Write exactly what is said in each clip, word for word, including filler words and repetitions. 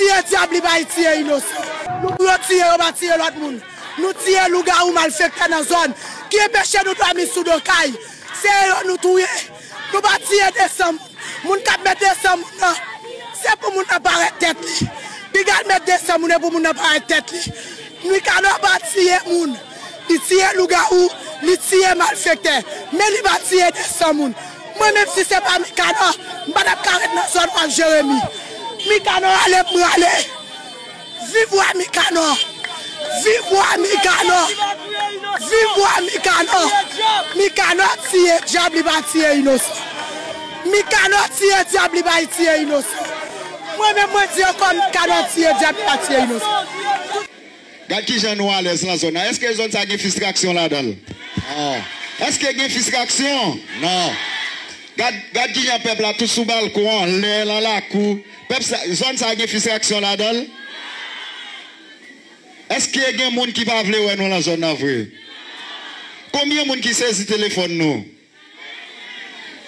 Tiye dyab, li pa tiye inosan. Nou, pou yo tiye, yo pa tiye lòt moun. Nou tiye lougawou, malfektè nan zòn ki enpeche nou dòmi sou do kay. Se yo nou touye. Nou pa tiye de san moun. Moun k ap met de san moun nan, se pou moun nan parèt tèt li. Piga l met de san moun, e pou moun nan parèt tèt li. Mikanò pa tiye moun. Li tiye lougawou, li tiye malfektè. Men li pa tiye de san moun. Mwen menm, si se pa Mikanò, m pa t ap ka ret nan zòn w ap Jeremi. Mikanò ale, m prale. Viv wa Mikanò! Viv wa Mikanò! Viv wa Mikanò! Mikanò tiye dyab, li pa tiye inosan. Mikanò tiye dyab, li pa tiye inosan. Mwen menm, mwen di ankò, Mikanò tiye dyab, li pa tiye inosan. Gad kijan nou alèz nan zòn nan. Èske zòn sa gen fistraksyon ladan l? Non. Èske gen fistraksyon? Non. Gad, gad kijan pèp la tout sou balkon, anlè, nan lakou. Pèp sa, zòn sa gen fistraksyon ladan l? Èske gen moun ki pa vle wè nou nan zòn nan vre? Konbyen moun ki sezi telefòn nou?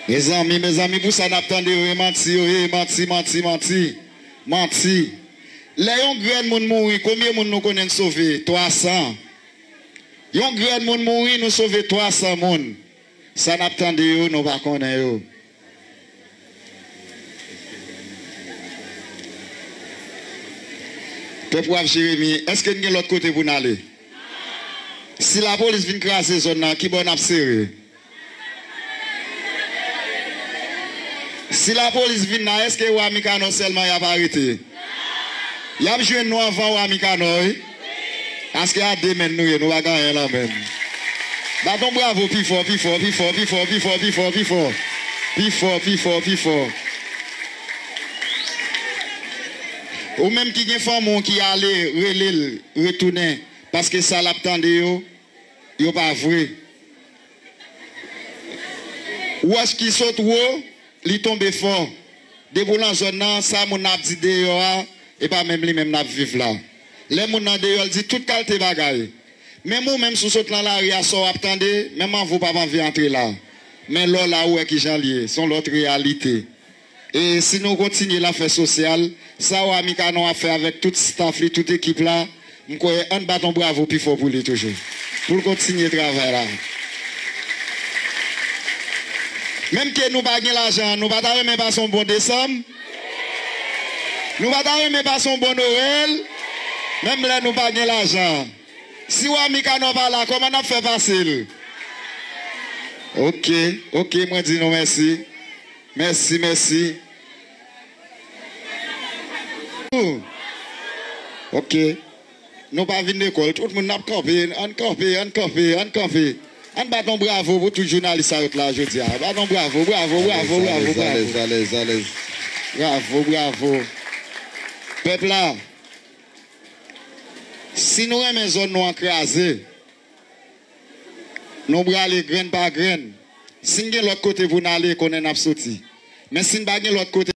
Mezanmi, mezanmi, pou sa n ap tande yo, e manti yo ye, manti, manti, manti, manti. Lè yon grenn moun mouri, konbyen moun nou konnen n sove? Twa san. Yon grenn moun mouri, nou sove twa san moun. Sa n ap tande yo, nou pa konnen yo. Pèp w ap Jeremi, èske n gen lòt kote pou n ale? Si lapolis vin kraze zòn nan, kibò n ap sere? Si lapolis vin la, èske wa Mikanò sèlman y ap arete? Y ap jwenn nou anvan wa Mikanò, wi. Paske a de men nou ye, nou pa gen anyen nan men n. Bat yon bravo pi fò, pi fò, pi fò, pi fò, pi fò, pi fò, pi fò. Pi fò, pi fò, pi fò. Ou menm ki gen fanmi w ki ale, rele l, retounen. Paske sa l ap tande yo, yo pa vre. Wòch ki sot wo, li tonbe fò. Depi w nan zòn nan, sa moun nan ap di deyò a, e pa menm li menm n ap viv la. Lè moun nan deyò, l di tout kalte bagay. Menm ou menm, si w sot nan lari a, sa w ap tande, menm anvan w p ap anvi antre la. Men lè w la, ou wè kijan l ye, se yon lòt reyalite. E si nou kontinye lafè sosyal, sa w a Mikanò ap fè avèk tout staff li, tout ekip la, m kwè ann bat yon bravo pi fò pou li toujou. Pou l kontinye travay la. Menm ke nou pa gen lajan, nou pa ta renmen pase yon bon desanm? Nou pa ta renmen pase yon bon Nwèl? Menm lè nou pa gen lajan. Si w a Mikanò pa la, kòman n ap fè pase l? Ok, ok, mwen di nou mèsi. Mèsi, mèsi. Ok. Nou pa vin lekòl. Tout moun n ap kanpe. Ann kanpe, ann kanpe, ann kanpe. Ann bat yon bravo pou tout jounalis sa yo t la jodi a. Bat yon bravo, bravo, bravo, bravo, bravo. Alèz, alèz, alèz, alèz. Bravo, bravo. Pèp la, si nou renmen zòn nou an kraze, nou prale grenn pa grenn. Si n gen lòt kote pou n ale, konnen n ap soti. Men si n pa gen lòt kote,